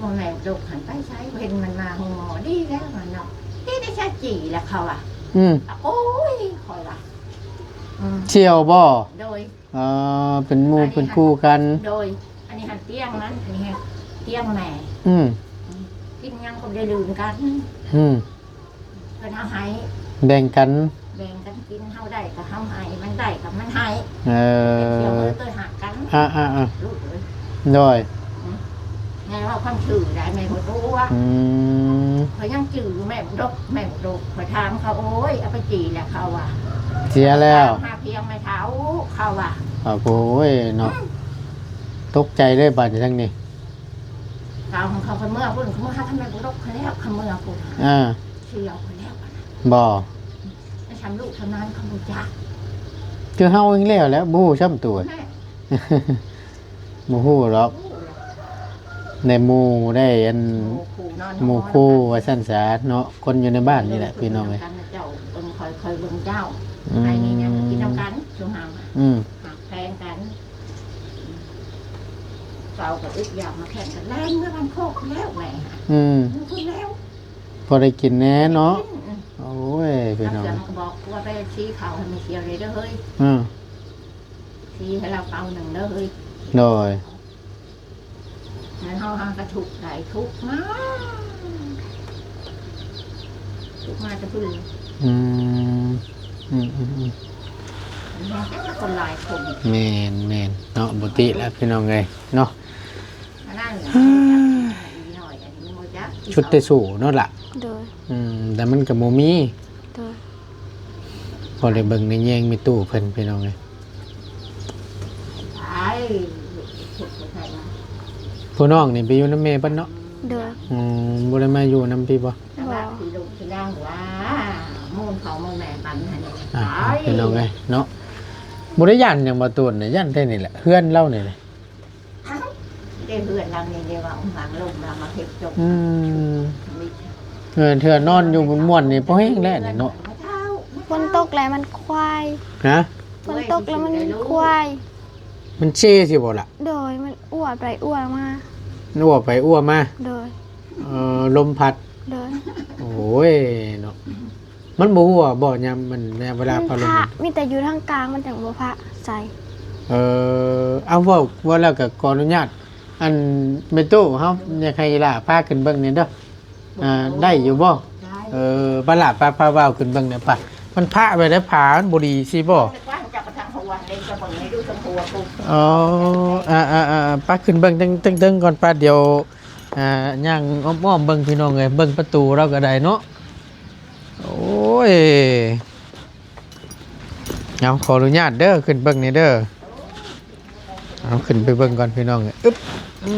ວ່າແມ່ລູກຫັ້ນໄປໃສ ບໍ່ເຫັນມັນມາໂຮງໝໍ. ດີແລ້ວມັນເນາະ ດີໄດ້ຊາຈີແລ້ວເຂົາວ່າ. ອືມ ໂອ້ຍ ຂ້ອຍວ່າ ອືມ ສ່ຽວບໍ່? ໂດຍ ເອີ ເປັນໝູ່ເປັນຄູ່ກັນ. ໂດຍ ອັນນີ້ຫັ້ນຕຽງນັ້ນ ອັນນີ້ຫັ້ນຕຽງແມ່. ອືມ ກິນຫຍັງກໍບໍ່ໄດ້ລືມກັນ. ອືມ ເພິ່ນເອົາໃຫ້ ແບ່ງກັນ ແບ່ງກັນກິນ ເຮົາໄດ້ກໍເຮົາໃຫ້ ມັນໄດ້ກໍມັນໃຫ້. ເອີ ເຮົາເຄີຍຮັກກັນ. ອ່າໆໆ ລູກເອີຍ ໂດຍ ອືມ ແມ່ເວົ້າຄວາມຊື່ໄດ້ ແມ່ບໍ່ຕົວະ. ອືມ ຂ້ອຍຍັງຈື່ຢູ່ ແມ່ບໍ່ດົກ ແມ່ບໍ່ດົກ ຂ້ອຍຖາມເຂົາ ໂອ້ຍ ເອົາໄປຈີ່ແລ້ວເຂົາວ່າ ເສຍແລ້ວ ຫາພຽງແມ່ເຖົ້າເຂົາວ່າ. ໂອ້ຍເນາະ ອືມ ຕົກໃຈເລີຍບາດນີ້ທາງນີ້. ເຂົາ ເຂົາ ເຂົາເມືອພຸ້ນ ເຂົາເມືອຫາທ່ານແມ່ບໍ່ດົກ ເຂົາແລ້ວ ເຂົາເມືອພຸ້ນ. ອ່າ ສ່ຽວເຂົາແລ້ວ ບໍ່ ໄປຊຳລູກຊຳຫຼານເຂົາບໍ່ຈັກ ຄືເຮົາເອງແລ້ວແຫຼະ ບໍ່ຮູ້ຊ້ຳຕົວ. ແມ່ ບໍ່ຮູ້ດອກ ບໍ່ຮູ້ດອກ ໄດ້ໝູ່ໄດ້ອັນ ໝູ່ຄູ່ນອນ ໝູ່ຄູ່ວ່າຊັ້ນສາເນາະ ຄົນຢູ່ໃນບ້ານນີ້ແຫຼະ ພີ່ນ້ອງເອີຍ. ເຈົ້າເບິ່ງຂ້ອຍ ຂ້ອຍເບິ່ງເຈົ້າ. ອືມ ໃຜມີຫຍັງກິນນຳກັນຊຸມເຮົາ. ອືມ ຮັກແພງກັນ ເຂົາກໍອຶດຢາກມາແຂ່ງກັນ ແລ່ນເມືອບ້ານໂຄກແລ້ວແມ່. ອືມ ຢູ່ພຸ້ນແລ້ວ ພໍໄດ້ກິນແດ່ເນາະ. ກິນ ອືມ ໂອ້ຍ ພີ່ນ້ອງ ເຈົ້າກໍບອກວ່າໄປຊີ້ເຂົ້າໃຫ້ແມ່ສ່ຽວເດີເຮີ້ຍ. ອືມ ຊີ້ໃຫ້ລາວເປົາໜຶ່ງເດີເຮີ້ຍ. ໂດຍ ແລ້ວເຮົາຫາກະທຸກໄດ້ ທຸກມາ ທຸກມາແຕ່ພຸ້ນ. ອືມ ອືມໆໆ ຄົນຫຼາຍຄົນ. ແມ່ນໆ ເນາະ ບໍ່ຕິແລ້ວ ພີ່ນ້ອງເອີຍເນາະ. ອັນນັ້ນ ອີນ້ອຍ ອັນນີ້ບໍ່ຈັກ ຊຸດແຕ່ສູ້ເນາະລະ. ໂດຍ ອືມ ແຕ່ມັນກໍບໍ່ມີ. ໂດຍ ພໍໄດ້ເບິ່ງໄດ້ແຍງແມ່ຕູ້ເພິ່ນ ພີ່ນ້ອງເອີຍ. ຜູ້ນ້ອງນີ້ໄປຢູ່ນຳແມ່ເພິ່ນເນາະ? ໂດຍ ອືມ ບໍ່ໄດ້ມາຢູ່ນຳພີ້ບໍ່? ບໍ່ ອ່າ ພີ່ນ້ອງເອີຍເນາະ ບໍ່ໄດ້ຢ້ານຫຍັງບໍ່ຕູນນະ ຢ້ານແຕ່ນີ້ແຫຼະ ເຮືອນລາວນີ້ແຫຼະ. ເດ້ ເຮືອນຫຼັງນີ້ເດ້ ວ່າອົງຫາງລົມລາວມາເຮັດຈົບ. ອືມ ເອີ ເທື່ອນອນຢູ່ມ່ວນໆນີ້ພໍແຮງແລ້ວນີ້ເນາະ. ຝົນຕົກແລ້ວມັນຄວາຍ. ຮະ? ຝົນຕົກແລ້ວມັນຄວາຍ. ມັນເຊຊິບໍ່ລະ? ໂດຍ ມັນອົວໄປອົວມາ. ມັນອົວໄປອົວມາ? ໂດຍ ເອີ ລົມພັດ. ໂດຍ ໂອ້ຍເນາະ. ມັນບໍ່ຮົ່ວບໍ່ຍາມມັນ ຍາມເວລາ ມັນ ພະລົມ ພະ ມັນ ມີແຕ່ຢູ່ທາງກາງ ມັນຈັ່ງບໍ່ພະໃສ່. ເອີ ເອົາ ເວົ້າ ເວົ້າແລ້ວກໍຂໍອະນຸຍາດ ອັນ ແມ່ຕູ້ ເຮົາຢາກໃຫ້ອີ່ຫຼ້າພາຂຶ້ນເບິ່ງແດ່ເດີ. ອ່າ ໄດ້ຢູ່ບໍ່? ໄດ້ ເອີ ໄປຫຼ້າ ພາ ພາບ່າວຂຶ້ນເບິ່ງແດ່ປະ. ມັນພະໄວ້ໄດ້ ຜາມັນບໍ່ດີຊິບໍ່? ອໍ ອ່າໆໆ ໄປຂຶ້ນເບິ່ງເທິງໆກ່ອນປະ. ດຽວ ອ່າ ຍ່າງອ້ອມໆເບິ່ງ ພີ່ນ້ອງເອີຍ ເບິ່ງປະຕູລາວກໍໄດ້ເນາະ. ໂອ້ຍ ເອົາ ຂໍອະນຸຍາດເດີ ຂຶ້ນເບິ່ງແດ່ເດີ. ເອົາ ຂຶ້ນໄປເບິ່ງກ່ອນ ພີ່ນ້ອງເອີຍ. ອຶບ ອື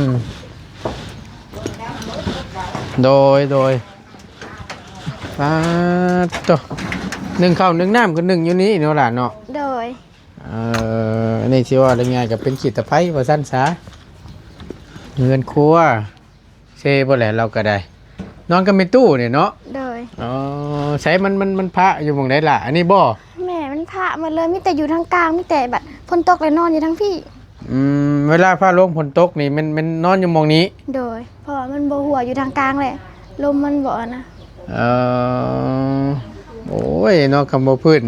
ມ ໂດຍ ໂດຍ. ປາດໂທ້ ໜຶ້ງເຂົ້າໜຶ້ງນ້ຳກໍໜຶ້ງຢູ່ນີ້ເນາະຫຼານເນາະ. ໂດຍ ເອີ ອັນນີ້ຊິເວົ້າໄດ້ງ່າຍກໍເປັນຂີ້ຕະໄພວ່າຊັ້ນຊະ ເຮືອນຄົວ. ເຊບໍ່ແຫຼະ ລາວກໍໄດ້ ນອນກັບແມ່ຕູ້ນີ້ເນາະ. ໂດຍ ອໍ ໃສ ມັນ ມັນ ມັນພະຢູ່ໝ່ອງໃດລະ? ອັນນີ້ບໍ່? ແມ່ນ ມັນພະໝົດເລີຍ ມີແຕ່ຢູ່ທາງກາງ ມີແຕ່ບັດຝົນຕົກແລ້ວນອນຢູ່ທາງພີ້. ອືມ ເວລາຟ້າລົງຝົນຕົກນີ້ແມ່ນ ແມ່ນນອນຢູ່ໝ່ອງນີ້? ໂດຍ ເພາະວ່າມັນບໍ່ຮົ່ວຢູ່ທາງກາງແຫຼະ ລົມມັນບໍ່ອັນນະ. ເອີ ໂອ້ຍເນາະ ຄຳວ່າພື້ນ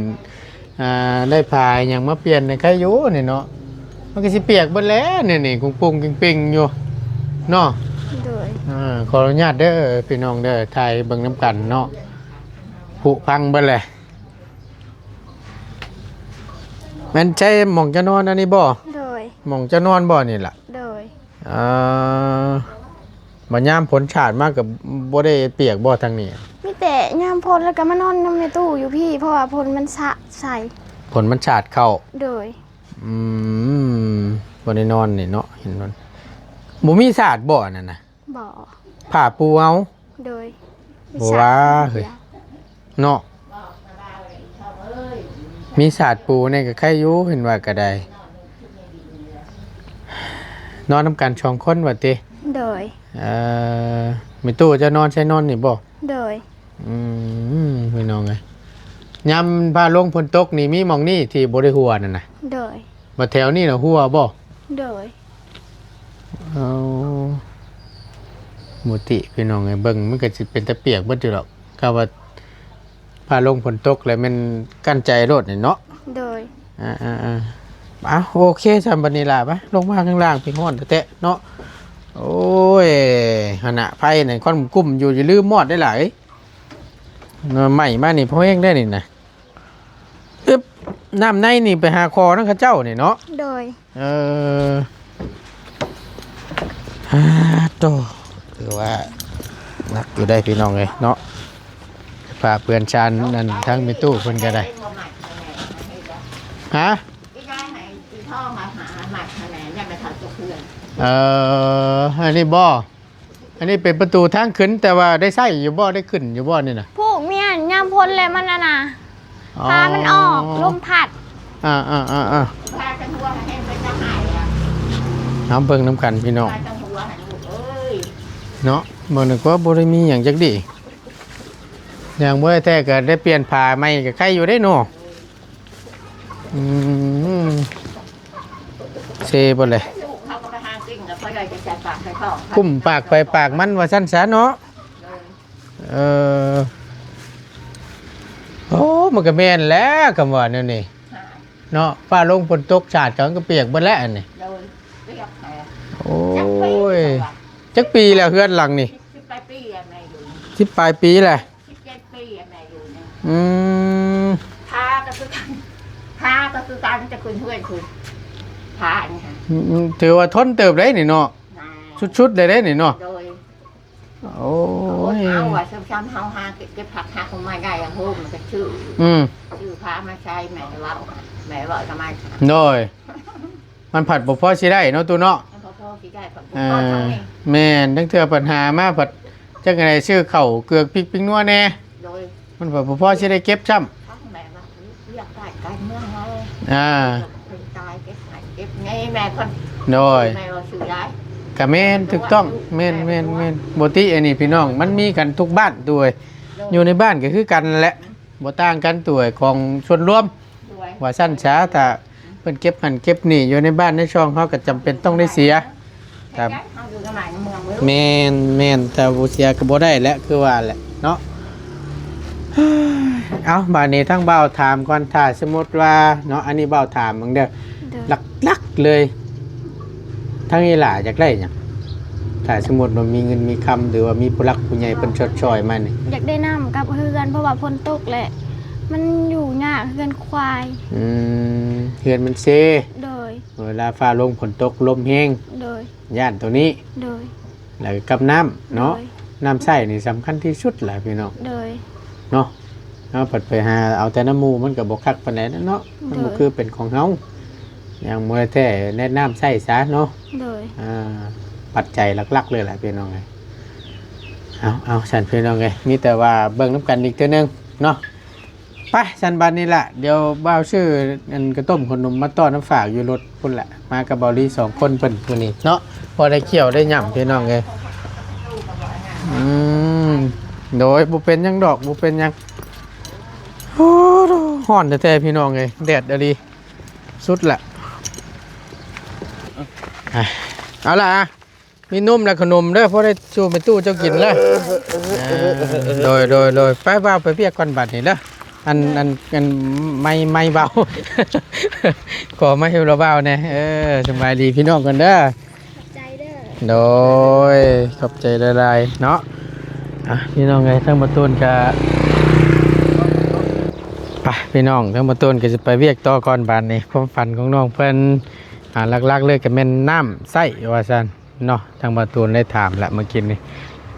ອ່າ ໄດ້ຜ້າຫຍັງມາປ່ຽນໃຫ້ໃຄຢູ່ນີ້ເນາະ ມັນກໍຊິປຽກເບິດແຫຼະນີ້ ນີ້ກຸງປຸງປິງປິງຢູ່ເນາະ. ໂດຍ ອ່າ ຂໍອະນຸຍາດເດີພີ່ນ້ອງເດີ ຖ່າຍເບິ່ງນຳກັນເນາະ ຜຸພັງເບິດແຫຼະ. ແມ່ນໃຊ່ໝ່ອງຈະນອນອັນນີ້ບໍ່? ໂດຍ ໝ່ອງຈະນອນບໍ່ນີ້ລະ? ໂດຍ ອ່າ ບັດຍາມຝົນສາດມາກໍບໍ່ໄດ້ປຽກບໍ່ທາງນີ້? ມີແຕ່ຍາມຝົນແລ້ວກໍມານອນນຳແມ່ຕູ້ຢູ່ພີ້ ເພາະວ່າຝົນມັນສາດໃສ່ ຝົນມັນສາດເຂົ້າ. ໂດຍ ອືມ ບໍ່ໄດ້ນອນນີ້ເນາະ ເຫັນບໍ່ ບໍ່ມີສາດບໍ່ອັນນັ້ນນະ? ບໍ່ ຜ້າປູເອົາ. ໂດຍ ບໍ່ວ່າເຮີ້ຍເນາະ ມີສາດປູແດ່ກໍໄຄຢູ່ ເຫັນວ່າກໍໄດ້ ນອນນຳກັນສອງຄົນວ່າຕິ? ໂດຍ ເອີ ແມ່ຕູ້ເຈົ້ານອນໃສ່ນອນນີ້ບໍ່? ໂດຍ ອືມ ພີ່ນ້ອງເອີຍ ຍາມຟ້າລົງຝົນຕົກນີ້ມີໝ່ອງນີ້ທີ່ບໍ່ໄດ້ຮົ່ວນັ້ນນະ? ໂດຍ ບັດແຖວນີ້ນະຮົ່ວບໍ່? ໂດຍ ເອົາ ບໍ່ຕິພີ່ນ້ອງເອີຍ ເບິ່ງມັນກໍຊິເປັນຕາປຽກເບິດຢູ່ດອກ ກໍວ່າຟ້າລົງຝົນຕົກແລ້ວແມ່ນກັ້ນໃຈໂລດນີ້ເນາະ. ໂດຍ ອ່າໆໆ ເອົາ ໂອເຄ ຊ່ຳບັດນີ້ລະ ໄປລົງມາຂ້າງລ່າງ ພີ່ ຮ້ອນແທ້ໆເນາະ. ໂອ້ຍ ຫັ້ນນະ ໄຟນັ້ນຄວັນກຸ້ມຢູ່ ຢ່າລືມມອດໄດ້ຫຼາຍ ເນາະ ໄໝ້ມານີ້ພໍແຮງໄດ້ນີ້ນະ. ອຶບ ນ້ຳໃນນີ້ໄປຫາຂໍນຳເຂົາເຈົ້ານີ້ເນາະ? ໂດຍ ເອີ ອາ ໂຕ ຖືວ່າໜັກຢູ່ໄດ໋ພີ່ນ້ອງເອີຍເນາະ ຝາກເພື່ອນຊານນັ້ນ ທາງແມ່ຕູ້ເພິ່ນກໍໄດ້ ຮະ? ເອີ ອັນນີ້ບໍ່? ອັນນີ້ເປັນປະຕູທາງຂຶ້ນ ແຕ່ວ່າໄດ້ໃຊ້ຢູ່ບໍ່? ໄດ້ຂຶ້ນຢູ່ບໍ່ນີ້ນະ? ຜູ້ ແມ່ນ ຍາມຝົນແລ້ວມັນອັນນະ ອໍ ພາມັນອອກ ລົມພັດ ອ່າໆໆໆ ພາກັນຫົວໃຫ້ເພິ່ນຈະຫາຍແລ້ວ ເຮົາເບິ່ງນຳກັນພີ່ນ້ອງ ພາກັນຫົວໃຫ້ລູກເອີຍ ເນາະ ບໍ່ນຶກວ່າບໍ່ໄດ້ມີຫຍັງຈັກດີ ຢ່າງບໍ່ແທ້ກໍໄດ້ປ່ຽນຜ້າໃໝ່ກໍໄຄຢູ່ເດ້ເນາະ. ອືມ ເຊເບິດເລີຍ ກຸ້ມປາກໃຜປາກມັນວ່າຊັ້ນຊະເນາະ. ເອີ ໂອ້ ມັນກໍແມ່ນແຫຼະ ຄຳວ່າແນວນີ້ເນາະ ຟ້າລົງຝົນຕົກສາດກໍ ມັນກໍປຽກເບິດແຫຼະອັນນີ້. ໂອ້ຍ ຈັກປີແລ້ວເຮືອນຫຼັງນີ້? ສິບປາຍປີແລ້ວແມ່ຢູ່ນີ້ ສິບປາຍປີແລ້ວ ສິບເຈັດປີແມ່ຢູ່ນີ້. ອືມ ພາກໍຄືກັນ ພາກໍຄືກັນ ຈະຂຶ້ນເຮືອນຂຶ້ນ ພານີ້ ອືມ ຖືວ່າທົນເຕີບເດ້ນີ້ເນາະ ສຸດໆເລີຍເດ້ນີ້ເນາະ. ໂດຍ ໂອ້ຍ ເອົາວ່າຊ້ຳໆ ເຮົາຫາເກັບ ເກັບຜັກຫາຂອງມາໄດ້ ໂຮມມັນກໍຊື້ ອືມ ຊື້ຜ້າມາໃສ່ ແມ່ເວົ້າ ແມ່ເວົ້າກັບມັນ ໂດຍ ມັນພັດບໍ່ພໍຊິໄດ້ເນາະ ຕູ້ເນາະ ມັນບໍ່ພໍຊິໄດ້ ພັດບໍ່ພໍເທົ່ານີ້ ແມ່ນ ລາງເທື່ອບັນຫາມາພັດ ຈັກແນວໃດ ຊື້ເຂົ້າເກືອກພິກພິກນົວແດ່ ໂດຍ ມັນພັດບໍ່ພໍຊິໄດ້ເກັບຊ້ຳ ທັງແມ່ວ່າ ວຽກການເມືອງເຮົາ ອ່າ ເປັນຕາຍເກັບຫັ້ນເກັບນີ້ ແມ່ເພິ່ນ ໂດຍ ແມ່ວ່າຊື້ໄດ້ ກະແມ່ນ ຖືກຕ້ອງ ແມ່ນໆໆ ບໍ່ຕິ ອັນນີ້ພີ່ນ້ອງ ມັນມີກັນທຸກບ້ານ ໂດຍ ໂດຍ ຢູ່ໃນບ້ານກໍຄືກັນແຫຼະ ບໍ່ຕ່າງກັນ ໂດຍ ຂອງສ່ວນລວມ ໂດຍ ວ່າຊັ້ນຊະ ຖ້າເພິ່ນເກັບຫັ້ນເກັບນີ້ ຢູ່ໃນບ້ານໃນຊ່ອງ ເຮົາກໍຈຳເປັນຕ້ອງໄດ້ເສຍ ແມ່ນໆ ຖ້າບໍ່ເສຍກໍບໍ່ໄດ້ແຫຼະ ຄືວ່າແຫຼະເນາະ. ເອົ້າ ບາດນີ້ທາງບ່າວຖາມກ່ອນ ຖ້າສົມມຸດວ່າເນາະ ອັນນີ້ບ່າວຖາມເບິ່ງເດີ ໂດຍ ຫຼັກໆເລີຍ ທາງອີ່ຫຼ້າຢາກໄດ້ຫຍັງ? ຖ້າສົມມຸດວ່າມີເງິນມີຄຳ ຫຼືວ່າມີຜູ້ຫຼັກຜູ້ໃຫຍ່ເພິ່ນຊົດຊ່ອຍມານີ້ ຢາກໄດ້ນ້ຳກັບເຮືອນ ເພາະວ່າຝົນຕົກແຫຼະ ມັນຢູ່ຍາກ ເຮືອນຄວາຍ ອືມ ເຮືອນມັນເຊ ໂດຍ ເວລາຟ້າລົງຝົນຕົກ ລົມແຮງ ໂດຍ ຢ້ານໂຕນີ້ ໂດຍ ແລ້ວກໍກັບນ້ຳເນາະ ໂດຍ ນ້ຳໃຊ້ນີ້ສຳຄັນທີ່ສຸດແຫຼະພີ່ນ້ອງ ໂດຍ ເນາະ ເຮົາພັດໄປຫາເອົາແຕ່ນ້ຳໝູ່ ມັນກໍບໍ່ຄັກປານໃດເນາະ ມັນບໍ່ ໂດຍ ຄືເປັນຂອງເຮົາ ຢ່າງບໍ່ແທ້ແລະ ນ້ຳໃຊ້ຊະເນາະ ໂດຍ ອ່າ ປັດໄຈຫຼັກໆເລີຍແຫຼະພີ່ນ້ອງເອີຍ ເອົາ ເອົາ ຊັ້ນພີ່ນ້ອງເອີຍ ມີແຕ່ວ່າເບິ່ງນຳກັນອີກເທື່ອໜຶ່ງເນາະ. ໄປ ຊັ້ນບັດນີ້ລະ ດຽວບ່າວຊື້ອັນກະຕົ້ມຂະໜົມມາຕ້ອນມາຝາກຢູ່ລົດພຸ້ນແຫຼະ ມາກັບບ່າວລີສອງຄົນເພິ່ນມື້ນີ້ເນາະ ພໍໄດ້ຂ້ຽວໄດ້ຫຍ້ຳພີ່ນ້ອງເອີຍ ອືມ ໂດຍ ບໍ່ເປັນຫຍັງດອກ ບໍ່ເປັນຫຍັງ ໂອ້ ຮ້ອນແທ້ໆ ພີ່ນ້ອງເອີຍ ແດດອີ່ຫຼີ ສຸດລະ ເອີ ອ່ະ ເອົາລະ ມີນົມແລະຂະໜົມເດີ ພໍໄດ້ສູ່ແມ່ຕູ້ເຈົ້າກິນລະ. ເອີ ໂດຍ ໂດຍ ໂດຍ ໄປບ່າວໄປວຽກກ່ອນບັດນີ້ເດີ. ອັນ ອັນ ອັນ ໄມ້ ໄມ້ບ່າວ ຂໍໄມ້ລະບ່າວແດ່. ເອີ ສະບາຍດີພີ່ນ້ອງກ່ອນເດີ. ໂດຍ ຂອບໃຈຫຼາຍໆເນາະ. ອ່ະ ພີ່ນ້ອງເອີຍ ທາງບ່າວຕູນກະ ໄປ ພີ່ນ້ອງ ທາງບ່າວຕູນກະຊິໄປວຽກຕໍ່ກ່ອນບາດນີ້. ຄວາມຝັນຂອງນ້ອງເພິ່ນ ອ່າ ຫຼັກໆເລີຍກະແມ່ນນ້ຳໃຊ້ວ່າຊັ້ນເນາະ. ທາງບ່າວຕູນໄດ້ຖາມລະມື້ກີ້ນີ້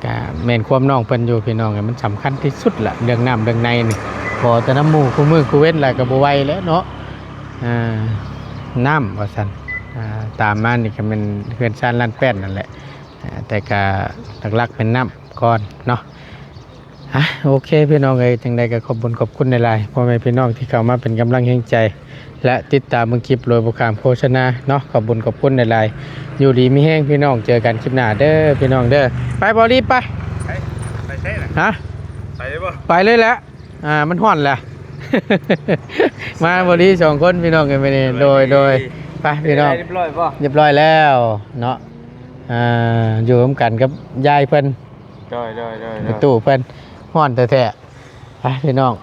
ກະແມ່ນຄວາມນ້ອງເພິ່ນຢູ່ພີ່ນ້ອງເອີຍ. ມັນສຳຄັນທີ່ສຸດລະ ເລື່ອງນ້ຳເລື່ອງໃນນີ້ ຂໍແຕ່ນຳໝູ່ຄູ່ມື້ຄູ່ເວັນລະກະບໍ່ໄຫວແລ້ວເນາະ. ອ່າ ນ້ຳວ່າຊັ້ນ. ອ່າ ຕາມມານີ້ກະແມ່ນເຮືອນຊານລ້ານແປ້ນນັ້ນແຫຼະ. ອ່າ ແຕ່ກະຫຼັກໆແມ່ນນ້ຳກ່ອນເນາະ. ອ່ະ ໂອເຄພີ່ນ້ອງເອີຍ ຈັ່ງໃດກະຂອບບຸນຂອບຄຸນຫຼາຍໆ ພໍ່ແມ່ພີ່ນ້ອງທີ່ເຂົ້າມາເປັນກຳລັງແຮງໃຈ ແລະ ຕິດຕາມເບິ່ງຄລິບໂດຍບໍ່ຂ້າມໂຄສະນາເນາະ. ຂອບບຸນຂອບຄຸນຫຼາຍໆ ຢູ່ດີມີແຮງພີ່ນ້ອງ ເຈີກັນຄລິບໜ້າເດີພີ່ນ້ອງເດີ. ໄປ ບ່າວລີ ໄປ ໄປ ໄປໃສນະ? ຮະ? ໄປເລີຍບໍ່? ໄປເລີຍແຫຼະ. ອ່າ ມັນຮ້ອນແຫຼະ ມາ ບ່າວລີ ສອງຄົນພີ່ນ້ອງເອີຍມື້ນີ້. ໂດຍ ໂດຍ ໄປພີ່ນ້ອງ ໄດ້ຮຽບຮ້ອຍບໍ່? ຮຽບຮ້ອຍແລ້ວເນາະ. ອ່າ ຢູ່ນຳກັນກັບຍາຍເພິ່ນ. ໂດຍ ໂດຍ ໂດຍ ໂດຍ ຕູ້ເພິ່ນ ຮ້ອນແທ້ໆ. ໄປພີ່ນ້ອງ